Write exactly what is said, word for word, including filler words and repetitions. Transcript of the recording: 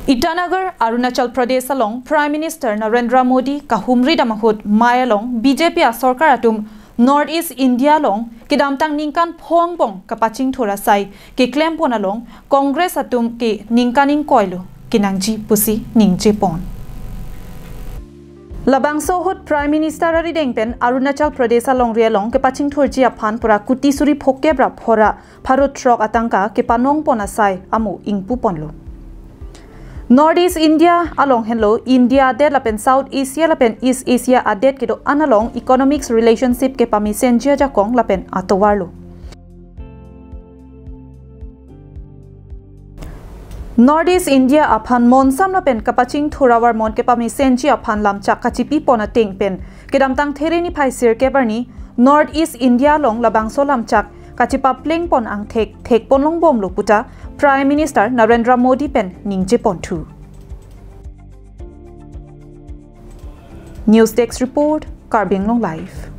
Itanagar, Arunachal Pradesh along Prime Minister Narendra Modi kahumri dam ahut mei along B J P asorkar atum North East India along kedamtang ningkan pho angbong kapachingthur asai keklem pon along Congress atum ke ningkan ingkoi lo kenangji pusi ningje pon. Labangso ahut Prime Minister arideng pen Arunachal Pradesh alongri along kepachingthurji aphan pura kuti suri phokep ra phora pharo throk atangka kepanong pon asai amo ingpu ponlo. North East India along henlo India adet lapen South Asia lapen East Asia adet kedo-an along economics relationship kepamesenji ajakong lapen atovar lo. North East India aphan monsam lapen kapachingthur avarmon kepamesenji aphan lamchak kachipi pon ateng pen kedamtang There niphai sirkep arni North East India along labangso lamchak kachipapleng pon angthek thek pon longbomlo puta Prime Minister Narendra Modi pen ningje ponthu. News Desk Report, Karbi Anglong Live.